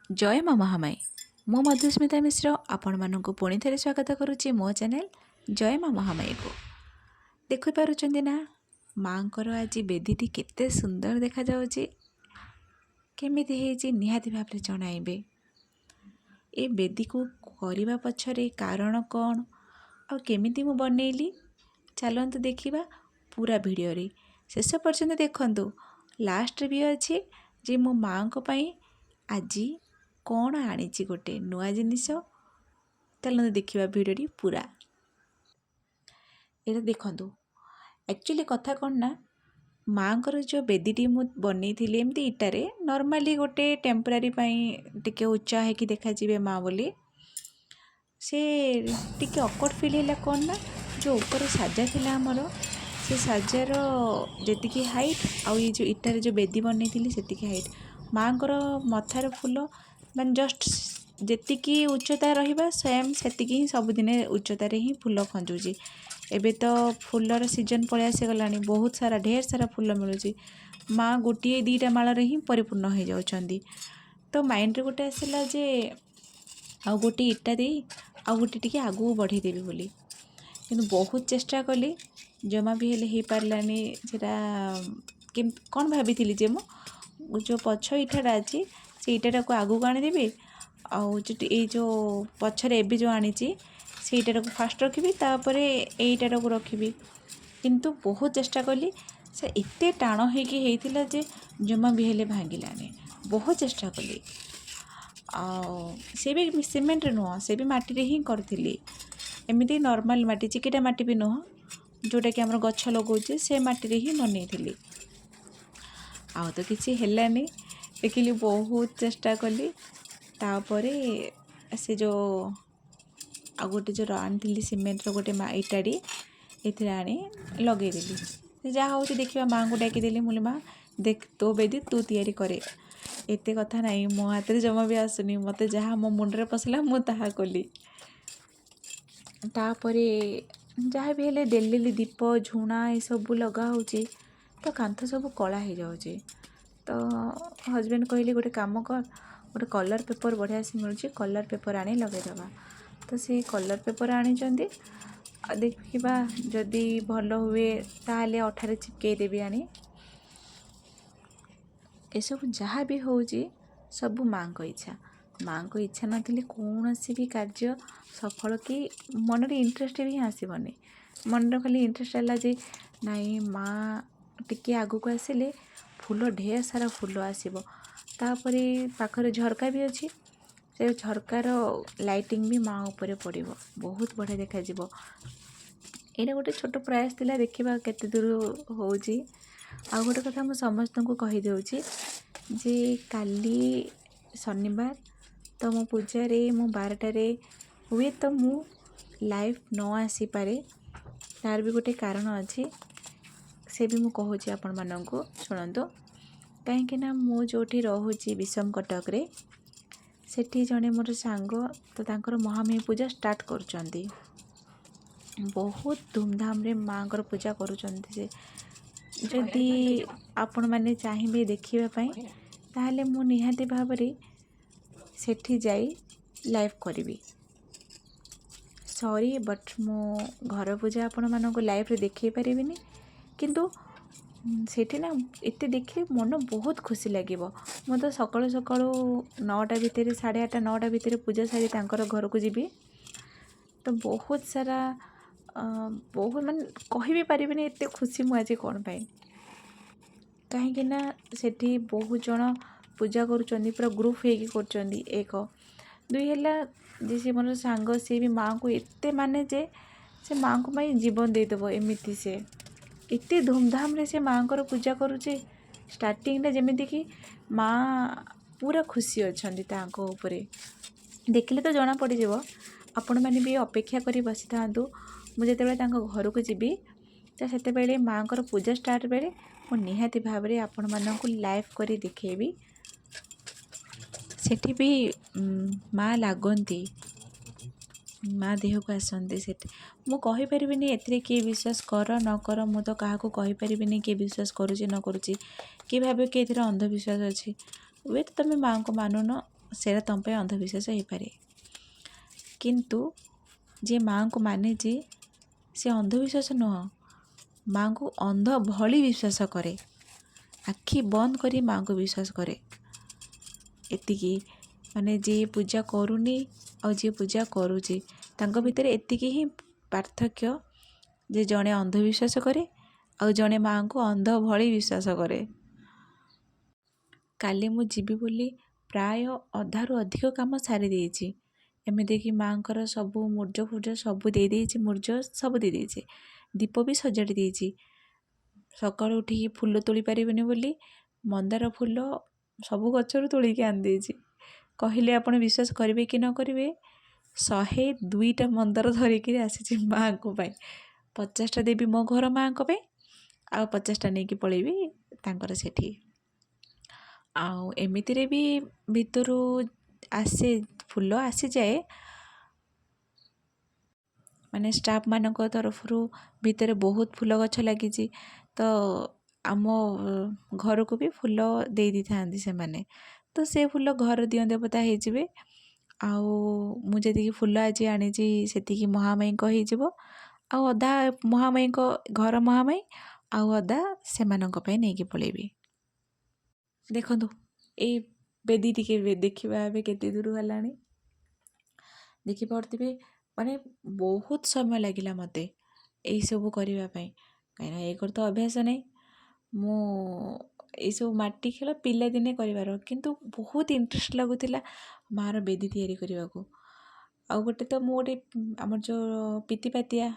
ଜୟ ମା ମହାମାୟୀ। ମୁଁ ମଧୁସ୍ମିତା ମିଶ୍ର ଆପଣମାନଙ୍କୁ ପୁଣି ଥରେ ସ୍ୱାଗତ କରୁଛି ମୋ ଚ୍ୟାନେଲ୍ ଜୟ ମା ମହାମାୟୀକୁ। ଦେଖିପାରୁଛନ୍ତି ନା, ମାଆଙ୍କର ଆଜି ବେଦୀଟି କେତେ ସୁନ୍ଦର ଦେଖାଯାଉଛି? କେମିତି ହେଇଛି, ନିହାତି ଭାବରେ ଜଣାଇବେ। ଏ ବେଦୀକୁ କରିବା ପଛରେ କାରଣ କ'ଣ ଆଉ କେମିତି ମୁଁ ବନେଇଲି, ଚାଲନ୍ତୁ ଦେଖିବା ପୁରା ଭିଡ଼ିଓରେ। ଶେଷ ପର୍ଯ୍ୟନ୍ତ ଦେଖନ୍ତୁ। ଲାଷ୍ଟରେ ବି ଅଛି ଯେ ମୁଁ ମାଆଙ୍କ ପାଇଁ ଆଜି କ'ଣ ଆଣିଛି ଗୋଟେ ନୂଆ ଜିନିଷ। ଚାଲନ୍ତୁ ଦେଖିବା ଭିଡ଼ିଓଟି ପୁରା। ଏଇଟା ଦେଖନ୍ତୁ। ଆକ୍ଚୁଆଲି କଥା କ'ଣ ନା, ମାଆଙ୍କର ଯେଉଁ ବେଦୀଟି ମୁଁ ବନେଇଥିଲି ଏମିତି ଇଟାରେ ନର୍ମାଲି, ଗୋଟେ ଟେମ୍ପୋରାରୀ ପାଇଁ, ଟିକେ ଉଚ୍ଚା ହେଇକି ଦେଖାଯିବେ ମା ବୋଲି, ସେ ଟିକେ ଅକୱାର୍ଡ଼ ଫିଲ୍ ହେଲା। କ'ଣ ନା, ଯେଉଁ ଉପରେ ସାଜା ଥିଲା ଆମର, ସେ ସାଜାର ଯେତିକି ହାଇଟ୍ ଆଉ ଏଇ ଯେଉଁ ଇଟାରେ ଯେଉଁ ବେଦୀ ବନେଇଥିଲି ସେତିକି ହାଇଟ୍, ମାଆଙ୍କର ମଥାର ଫୁଲ ମାନେ ଜଷ୍ଟ ଯେତିକି ଉଚ୍ଚତା ରହିବା, ସେମ୍ ସେତିକି ହିଁ ସବୁଦିନେ ଉଚ୍ଚତାରେ ହିଁ ଫୁଲ ଖଞ୍ଜୁଛି। ଏବେ ତ ଫୁଲର ସିଜନ୍ ପଳେଇ ଆସିଗଲାଣି, ବହୁତ ସାରା, ଢେର ସାରା ଫୁଲ ମିଳୁଛି। ମା ଗୋଟିଏ ଦୁଇଟା ମାଳରେ ହିଁ ପରିପୂର୍ଣ୍ଣ ହେଇଯାଉଛନ୍ତି। ତ ମାଇଣ୍ଡରେ ଗୋଟେ ଆସିଲା ଯେ ଆଉ ଗୋଟେ ଇଟା ଦେଇ ଆଉ ଗୋଟେ ଟିକେ ଆଗକୁ ବଢ଼େଇଦେବି ବୋଲି। କିନ୍ତୁ ବହୁତ ଚେଷ୍ଟା କଲି, ଜମା ବି ହେଲେ ହେଇପାରିଲାନି। ସେଇଟା କ'ଣ ଭାବିଥିଲି ଯେ ମୁଁ ଯେଉଁ ପଛ ଇଟାଟା ଅଛି, ସେ ଇଟାଟାକୁ ଆଗକୁ ଆଣିଦେବି ଆଉ ଏଇ ଯେଉଁ ପଛରେ ଏବେ ଯେଉଁ ଆଣିଛି, ସେଇଟାକୁ ଫାଷ୍ଟ ରଖିବି, ତାପରେ ଏଇଟାକୁ ରଖିବି। କିନ୍ତୁ ବହୁତ ଚେଷ୍ଟା କଲି, ସେ ଏତେ ଟାଣ ହେଇକି ହେଇଥିଲା ଯେ ଜମା ବି ହେଲେ ଭାଙ୍ଗିଲାନି। ବହୁତ ଚେଷ୍ଟା କଲି। ଆଉ ସେ ବି ସିମେଣ୍ଟରେ ନୁହଁ, ସେ ବି ମାଟିରେ ହିଁ କରିଥିଲି। ଏମିତି ନର୍ମାଲ୍ ମାଟି, ଚିକିଟା ମାଟି ବି ନୁହଁ, ଯେଉଁଟାକି ଆମର ଗଛ ଲଗାଉଛେ, ସେ ମାଟିରେ ହିଁ ବନେଇଥିଲି। ଆଉ ତ କିଛି ହେଲାନି, ଦେଖିଲି, ବହୁତ ଚେଷ୍ଟା କଲି। ତାପରେ ସେ ଯେଉଁ ଆଉ ଗୋଟେ ଯେଉଁ ଆଣିଥିଲି ସିମେଣ୍ଟର ଗୋଟେ ଇଟାଟି, ଏଥିରେ ଆଣି ଲଗେଇଦେଲି। ଯାହା ହେଉଛି ଦେଖିବା। ମାଆଙ୍କୁ ଡାକିଦେଲି। ମୁଁ ମା, ଦେଖ, ତୋ ବେଦୀ ତୁ ତିଆରି କରେ, ଏତେ କଥା ନାହିଁ, ମୋ ହାତରେ ଜମା ବି ଆସୁନି। ମୋତେ ଯାହା ମୋ ମୁଣ୍ଡରେ ପଶିଲା, ମୁଁ ତାହା କଲି। ତାପରେ ଯାହା ବି ହେଲେ ଡେଲି ଡେଲି ଦୀପ, ଝୁଣା ଏସବୁ ଲଗା ହେଉଛି ତ କାନ୍ଥ ସବୁ କଳା ହେଇଯାଉଛି। ତ ହଜବେଣ୍ଡ କହିଲେ, ଗୋଟେ କାମ କର, ଗୋଟେ କଲର୍ ପେପର୍ ବଢ଼ିଆ ସେ ମିଳୁଛି, କଲର୍ ପେପର୍ ଆଣି ଲଗାଇଦେବା। ତ ସେ କଲର୍ ପେପର୍ ଆଣିଛନ୍ତି। ଆଉ ଦେଖିବା, ଯଦି ଭଲ ହୁଏ ତାହେଲେ ଅଠାରେ ଚିପକେଇ ଦେବି ଆଣି। ଏସବୁ ଯାହା ବି ହେଉଛି, ସବୁ ମାଆଙ୍କ ଇଚ୍ଛା। ମାଆଙ୍କ ଇଚ୍ଛା ନଥିଲେ କୌଣସି ବି କାର୍ଯ୍ୟ ସଫଳ କି ମନରେ ଇଣ୍ଟରେଷ୍ଟ ବି ଆସିବନି। ମନରେ ଖାଲି ଇଣ୍ଟରେଷ୍ଟ ହେଲା ଯେ ନାଇଁ, ମା' ଟିକେ ଆଗକୁ ଆସିଲେ ଫୁଲ, ଢେର ସାରା ଫୁଲ ଆସିବ। ତାପରେ ପାଖରେ ଝରକା ବି ଅଛି, ସେ ଝରକାର ଲାଇଟିଂ ବି ମା' ଉପରେ ପଡ଼ିବ, ବହୁତ ବଢ଼ିଆ ଦେଖାଯିବ। ଏଇଟା ଗୋଟେ ଛୋଟ ପ୍ରୟାସ ଥିଲା, ଦେଖିବା କେତେ ଦୂର ହେଉଛି। ଆଉ ଗୋଟେ କଥା ମୁଁ ସମସ୍ତଙ୍କୁ କହିଦେଉଛି ଯେ କାଲି ଶନିବାର ତ ମୋ ପୂଜାରେ ମୁଁ 12ଟାରେ ହୁଏତ ମୁଁ ଲାଇଭ୍ ନ ଆସିପାରେ। ତା'ର ବି ଗୋଟେ କାରଣ ଅଛି, ସେ ବି ମୁଁ କହୁଛି ଆପଣମାନଙ୍କୁ, ଶୁଣନ୍ତୁ। କାହିଁକି ନା ମୁଁ ଯେଉଁଠି ରହୁଛି ବିଷମ କଟକରେ, ସେଠି ଜଣେ ମୋର ସାଙ୍ଗ ତ ତାଙ୍କର ମହାମାୟୀ ପୂଜା ଷ୍ଟାର୍ଟ କରୁଛନ୍ତି। ବହୁତ ଧୁମଧାମରେ ମାଆଙ୍କର ପୂଜା କରୁଛନ୍ତି ସେ। ଯଦି ଆପଣମାନେ ଚାହିଁବେ ଦେଖିବା ପାଇଁ, ତାହେଲେ ମୁଁ ନିହାତି ଭାବରେ ସେଠି ଯାଇ ଲାଇଭ୍ କରିବି। ସରି, ବଟ୍ ମୁଁ ଘର ପୂଜା ଆପଣମାନଙ୍କୁ ଲାଇଭ୍ରେ ଦେଖାଇ ପାରିବିନି। କିନ୍ତୁ ସେଠି ନା ଏତେ ଦେଖିଲେ ମନ ବହୁତ ଖୁସି ଲାଗିବ। ମୁଁ ତ ସକାଳୁ ସକାଳୁ 9ଟା ଭିତରେ, 8:30 9ଟା ଭିତରେ ପୂଜା ସାରି ତାଙ୍କର ଘରକୁ ଯିବି। ତ ବହୁତ ସାରା, ବହୁତ ମାନେ କହିବି ପାରିବିନି ଏତେ ଖୁସି ମୁଁ ଆଜି କ'ଣ ପାଇଁ। କାହିଁକି ନା ସେଠି ବହୁତ ଜଣ ପୂଜା କରୁଛନ୍ତି, ପୁରା ଗ୍ରୁପ୍ ହେଇକି କରୁଛନ୍ତି, ଏକ। ଦୁଇ ହେଲା ଯେ ସେ ମୋର ସାଙ୍ଗ, ସିଏ ବି ମାଆଙ୍କୁ ଏତେ ମାନେ ଯେ ସେ ମାଆଙ୍କ ପାଇଁ ଜୀବନ ଦେଇଦେବ ଏମିତି। ସେ ଏତେ ଧୁମଧାମରେ ସେ ମାଆଙ୍କର ପୂଜା କରୁଛି ଷ୍ଟାର୍ଟିଂଟା, ଯେମିତିକି ମାଆ ପୁରା ଖୁସି ଅଛନ୍ତି ତାଙ୍କ ଉପରେ। ଦେଖିଲେ ତ ଜଣା ପଡ଼ିଯିବ। ଆପଣମାନେ ବି ଅପେକ୍ଷା କରି ବସିଥାନ୍ତୁ। ମୁଁ ଯେତେବେଳେ ତାଙ୍କ ଘରକୁ ଯିବି, ତ ସେତେବେଳେ ମାଆଙ୍କର ପୂଜା ଷ୍ଟାର୍ଟ ବେଳେ ମୁଁ ନିହାତି ଭାବରେ ଆପଣମାନଙ୍କୁ ଲାଇଭ୍ କରି ଦେଖେଇବି। ସେଠି ବି ମା' ଲାଗନ୍ତି, ମା' ଦେହକୁ ଆସନ୍ତି ସେଠି। ମୁଁ କହିପାରିବିନି ଏଥିରେ କିଏ ବିଶ୍ୱାସ କର ନ କର। ମୁଁ ତ କାହାକୁ କହିପାରିବିନି କିଏ ବିଶ୍ୱାସ କରୁଛି ନ କରୁଛି। କିଏ ଭାବେ କି ଏଥିରେ ଅନ୍ଧବିଶ୍ୱାସ ଅଛି। ହୁଏତ ତୁମେ ମାଆଙ୍କୁ ମାନୁନ। ସେଇଟା ତୁମ ପାଇଁ ଅନ୍ଧବିଶ୍ୱାସ ହେଇପାରେ। କିନ୍ତୁ ଯିଏ ମାଆଙ୍କୁ ମାନିଛି ସେ ଅନ୍ଧବିଶ୍ୱାସ ନୁହଁ, ମାଆଙ୍କୁ ଅନ୍ଧ ଭଳି ବିଶ୍ୱାସ କରେ, ଆଖି ବନ୍ଦ କରି ମାଆଙ୍କୁ ବିଶ୍ୱାସ କରେ। ଏତିକି ମାନେ ଯିଏ ପୂଜା କରୁନି ଆଉ ଯିଏ ପୂଜା କରୁଛି ତାଙ୍କ ଭିତରେ ଏତିକି ହିଁ ପାର୍ଥକ୍ୟ ଯେ ଜଣେ ଅନ୍ଧବିଶ୍ୱାସ କରେ ଆଉ ଜଣେ ମାଆଙ୍କୁ ଅନ୍ଧ ଭଳି ବିଶ୍ୱାସ କରେ। କାଲି ମୁଁ ଯିବି ବୋଲି ପ୍ରାୟ ଅଧାରୁ ଅଧିକ କାମ ସାରି ଦେଇଛି। ଏମିତିକି ମାଆଙ୍କର ସବୁ ମୁର୍ଜ ଫୁର୍ଜ ସବୁ ଦେଇଦେଇଛି, ମୁର୍ଜ ସବୁ ଦେଇଦେଇଛି, ଦୀପ ବି ସଜାଡ଼ି ଦେଇଛି। ସକାଳୁ ଉଠିକି ଫୁଲ ତୋଳି ପାରିବିନି ବୋଲି ମନ୍ଦାର ଫୁଲ ସବୁ ଗଛରୁ ତୋଳିକି ଆଣିଦେଇଛି। କହିଲେ ଆପଣ ବିଶ୍ୱାସ କରିବେ କି ନ କରିବେ, 102ଟା ମନ୍ଦାର ଧରିକିରି ଆସିଛି ମାଆଙ୍କ ପାଇଁ। 50ଟା ଦେବି ମୋ ଘର ମାଆଙ୍କ ପାଇଁ, ଆଉ 50ଟା ନେଇକି ପଳେଇବି ତାଙ୍କର ସେଠି। ଆଉ ଏମିତିରେ ବି ଭିତରୁ ଆସେ ଫୁଲ ଆସିଯାଏ, ମାନେ ଷ୍ଟାଫ୍ମାନଙ୍କ ତରଫରୁ ଭିତରେ ବହୁତ ଫୁଲ ଗଛ ଲାଗିଛି, ତ ଆମ ଘରକୁ ବି ଫୁଲ ଦେଇ ଦେଇଥାନ୍ତି ସେମାନେ। ତ ସେ ଫୁଲ ଘର ଦିଅଁ ଦେବତା ହେଇଯିବେ। ଆଉ ମୁଁ ଯେତିକି ଫୁଲ ଆଜି ଆଣିଛି ସେତିକି ମହାମାୟୀଙ୍କ ହେଇଯିବ, ଆଉ ଅଧା ମହାମାୟୀଙ୍କ ଘର ମହାମାୟୀ ଆଉ ଅଧା ସେମାନଙ୍କ ପାଇଁ ନେଇକି ପଳେଇବି। ଦେଖନ୍ତୁ ଏଇ ବେଦୀ ଟିକେ ଦେଖିବା ଏବେ କେତେ ଦୂର ହେଲାଣି। ଦେଖିପାରୁଥିବେ ମାନେ ବହୁତ ସମୟ ଲାଗିଲା ମୋତେ ଏଇସବୁ କରିବା ପାଇଁ, କାହିଁକିନା ଏକରେ ତ ଅଭ୍ୟାସ ନାହିଁ। ମୁଁ ଏଇସବୁ ମାଟି ଖେଳ ପିଲାଦିନେ କରିବାର, କିନ୍ତୁ ବହୁତ ଇଣ୍ଟରେଷ୍ଟ ଲାଗୁଥିଲା ମାଆର ବେଦୀ ତିଆରି କରିବାକୁ। ଆଉ ଗୋଟେ ତ ମୁଁ ଗୋଟେ ଆମର ଯେଉଁ ପିତିପାତିଆ,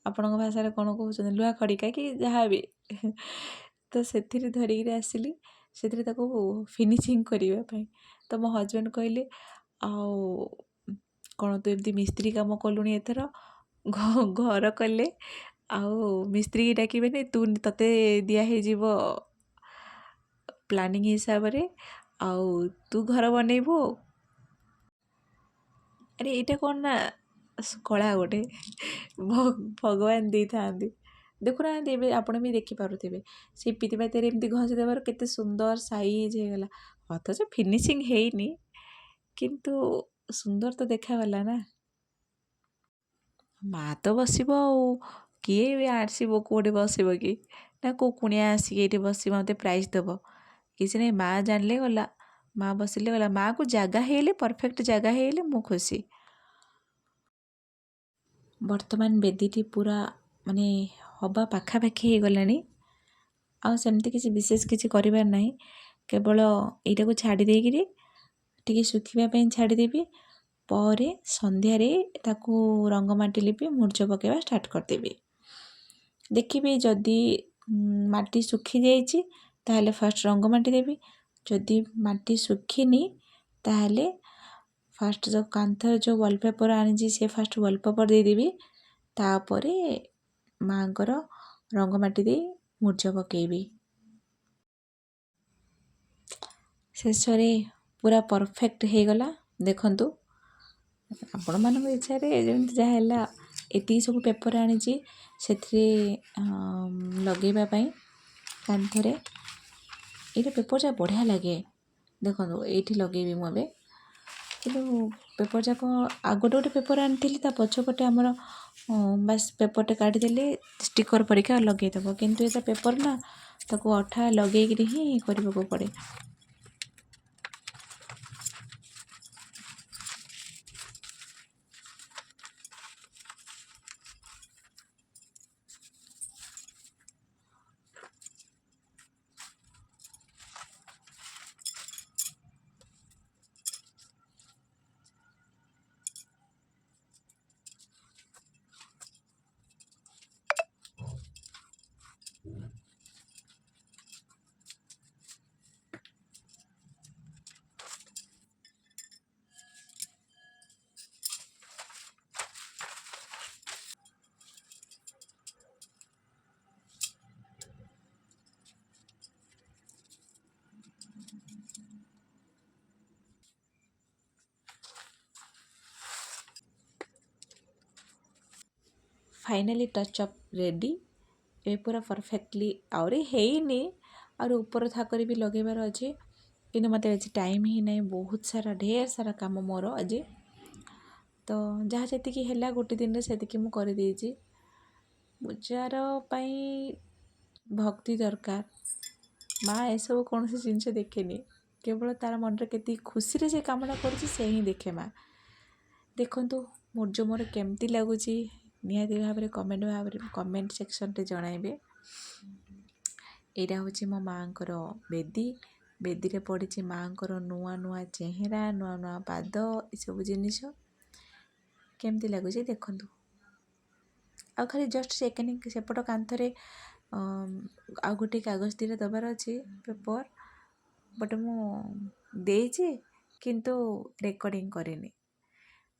ଆପଣଙ୍କ ଭାଷାରେ କ'ଣ କହୁଛନ୍ତି, ଲୁହା ଖଡ଼ିକା କି ଯାହା ବି, ତ ସେଥିରେ ଧରିକିରି ଆସିଲି, ସେଥିରେ ତାକୁ ଫିନିସିଂ କରିବା ପାଇଁ। ତ ମୋ ହଜବେଣ୍ଡ କହିଲେ ଆଉ କ'ଣ ତୁ ଏମିତି ମିସ୍ତ୍ରୀ କାମ କଲୁଣି, ଏଥର ଘର କଲେ ଆଉ ମିସ୍ତ୍ରୀ ଡାକିବେନି, ତୁ ତୋତେ ଦିଆ ହେଇଯିବ ପ୍ଲାନିଂ ହିସାବରେ, ଆଉ ତୁ ଘର ବନେଇବୁ। ଆରେ ଏଇଟା କ'ଣ ନା କଳା ଗୋଟେ ଭଗବାନ ଦେଇଥାନ୍ତି। ଦେଖୁନାହାନ୍ତି ଏବେ ଆପଣ ବି ଦେଖିପାରୁଥିବେ ସେଇ ପିତିପାତିରେ ଏମିତି ଘଷି ଦେବାରୁ କେତେ ସୁନ୍ଦର ସାଇଜ୍ ହେଇଗଲା, ଅଥଚ ଫିନିସିଂ ହେଇନି କିନ୍ତୁ ସୁନ୍ଦର ତ ଦେଖାଗଲା ନା। ମା ତ ବସିବ ଆଉ କିଏ ବି ଆସିବ, କେଉଁଠି ବସିବ କି ନା କେଉଁ କୁଣିଆ ଆସିକି ଏଇଠି ବସିବ ମୋତେ ପ୍ରାଇଜ୍ ଦେବ, କିଛି ନାହିଁ। ମା ଜାଣିଲେ ଗଲା, ମା ବସିଲେ ଗଲା। ମାଆକୁ ଜାଗା ହେଇଗଲେ, ପରଫେକ୍ଟ ଜାଗା ହେଇଗଲେ ମୁଁ ଖୁସି। ବର୍ତ୍ତମାନ ବେଦୀଟି ପୁରା ମାନେ ହବା ପାଖାପାଖି ହେଇଗଲାଣି, ଆଉ ସେମିତି କିଛି ବିଶେଷ କିଛି କରିବାର ନାହିଁ। କେବଳ ଏଇଟାକୁ ଛାଡ଼ି ଦେଇକିରି ଟିକେ ଶୁଖିବା ପାଇଁ ଛାଡ଼ିଦେବି, ପରେ ସନ୍ଧ୍ୟାରେ ତାକୁ ରଙ୍ଗ ମାଟି ଲିପି ମୁର୍ଜ ପକାଇବା ଷ୍ଟାର୍ଟ କରିଦେବି। ଦେଖିବି ଯଦି ମାଟି ଶୁଖିଯାଇଛି ତାହେଲେ ଫାଷ୍ଟ ରଙ୍ଗ ମାଟି ଦେବି, ଯଦି ମାଟି ଶୁଖିନି ତାହେଲେ ଫାଷ୍ଟ ଯେଉଁ କାନ୍ଥରେ ଯେଉଁ ୱାଲପେପର୍ ଆଣିଛି ସେ ଫାଷ୍ଟ ୱାଲପେପର୍ ଦେଇଦେବି, ତାପରେ ମାଆଙ୍କର ରଙ୍ଗ ମାଟି ଦେଇ ମୁର୍ଜ ପକାଇବି। ଶେଷରେ ପୁରା ପରଫେକ୍ଟ ହେଇଗଲା। ଦେଖନ୍ତୁ ଆପଣମାନଙ୍କ ଇଚ୍ଛାରେ ଯେମିତି ଯାହା ହେଲା। ଏତିକି ସବୁ ପେପର୍ ଆଣିଛି ସେଥିରେ ଲଗେଇବା ପାଇଁ କାନ୍ଥରେ। ଏଇଟା ପେପର୍ ଯାକ ବଢ଼ିଆ ଲାଗେ। ଦେଖନ୍ତୁ ଏଇଠି ଲଗେଇବି ମୁଁ ଏବେ। କିନ୍ତୁ ପେପର୍ ଯାକ ଆଉ ଗୋଟେ ଗୋଟେ ପେପର୍ ଆଣିଥିଲି, ତା ପଛପଟେ ଆମର ବାସ୍ ପେପର୍ଟେ କାଟିଦେଲେ ଷ୍ଟିକର୍ ପରିକା ଲଗେଇଦେବ, କିନ୍ତୁ ଏଇଟା ପେପର୍ ନା ତାକୁ ଅଠା ଲଗେଇକିରି ହିଁ କରିବାକୁ ପଡ଼େ। Finally touch up ready. ଏବେ ପୁରା ପରଫେକ୍ଟଲି, ଆହୁରି ହେଇନି, ଆହୁରି ଉପର ଥାକରେ ବି ଲଗେଇବାର ଅଛି, କିନ୍ତୁ ମୋତେ ଆଜି ଟାଇମ୍ ହିଁ ନାହିଁ, ବହୁତ ସାରା ଢେର ସାରା କାମ ମୋର ଆଜି। ତ ଯାହା ଯେତିକି ହେଲା ଗୋଟେ ଦିନରେ ସେତିକି ମୁଁ କରିଦେଇଛି। ପୂଜାର ପାଇଁ ଭକ୍ତି ଦରକାର। ମା ଏସବୁ କୌଣସି ଜିନିଷ ଦେଖେନି, କେବଳ ତା'ର ମନରେ କେତିକି ଖୁସିରେ ସେ କାମଟା କରୁଛି ସେ ହିଁ ଦେଖେ ମା। ଦେଖନ୍ତୁ ମୁର୍ଜ ମୋର କେମିତି ଲାଗୁଛି, ନିହାତି ଭାବରେ କମେଣ୍ଟ ସେକ୍ସନରେ ଜଣାଇବେ। ଏଇଟା ହେଉଛି ମୋ ମାଆଙ୍କର ବେଦୀ। ବେଦୀରେ ପଡ଼ିଛି ମାଆଙ୍କର ନୂଆ ନୂଆ ଚେହେରା, ନୂଆ ନୂଆ ପାଦ, ଏସବୁ ଜିନିଷ କେମିତି ଲାଗୁଛି ଦେଖନ୍ତୁ। ଆଉ ଖାଲି ଜଷ୍ଟ ସେକେଣ୍ଡ ସେପଟ କାନ୍ଥରେ ଆଉ ଗୋଟେ କାଗଜ ଦୁଇଟା ଦେବାର ଅଛି ପେପର୍, ବଟ୍ ମୁଁ ଦେଇଛି କିନ୍ତୁ ରେକର୍ଡ଼ିଂ କରିନି।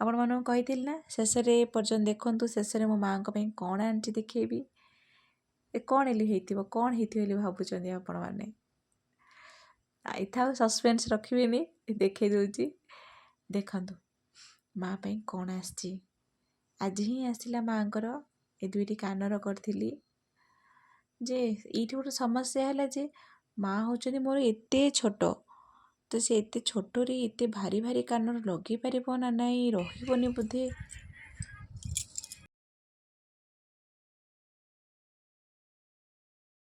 ଆପଣମାନଙ୍କୁ କହିଥିଲି ନା, ଶେଷରେ ପର୍ଯ୍ୟନ୍ତ ଦେଖନ୍ତୁ, ଶେଷରେ ମୋ ମାଆଙ୍କ ପାଇଁ କ'ଣ ଆଣିଛି ଦେଖେଇବି। ଏ କ'ଣ ହେଲି ହେଇଥିବ, କ'ଣ ହେଇଥିବ ବୋଲି ଭାବୁଛନ୍ତି ଆପଣମାନେ? ଥାଉ, ସସ୍ପେନ୍ସ ରଖିବିନି, ଦେଖେଇ ଦେଉଛି। ଦେଖନ୍ତୁ ମା' ପାଇଁ କ'ଣ ଆସିଛି। ଆଜି ହିଁ ଆସିଲା ମାଆଙ୍କର ଏ ଦୁଇଟି କାନର କରିଥିଲି ଯେ। ଏଇଠି ଗୋଟେ ସମସ୍ୟା ହେଲା ଯେ ମା' ହେଉଛନ୍ତି ମୋର ଏତେ ଛୋଟ, ତ ସେ ଏତେ ଛୋଟରେ ଏତେ ଭାରି ଭାରି କାନର ଲଗେଇ ପାରିବ ନା ନାହିଁ, ରହିବନି ବୋଧେ।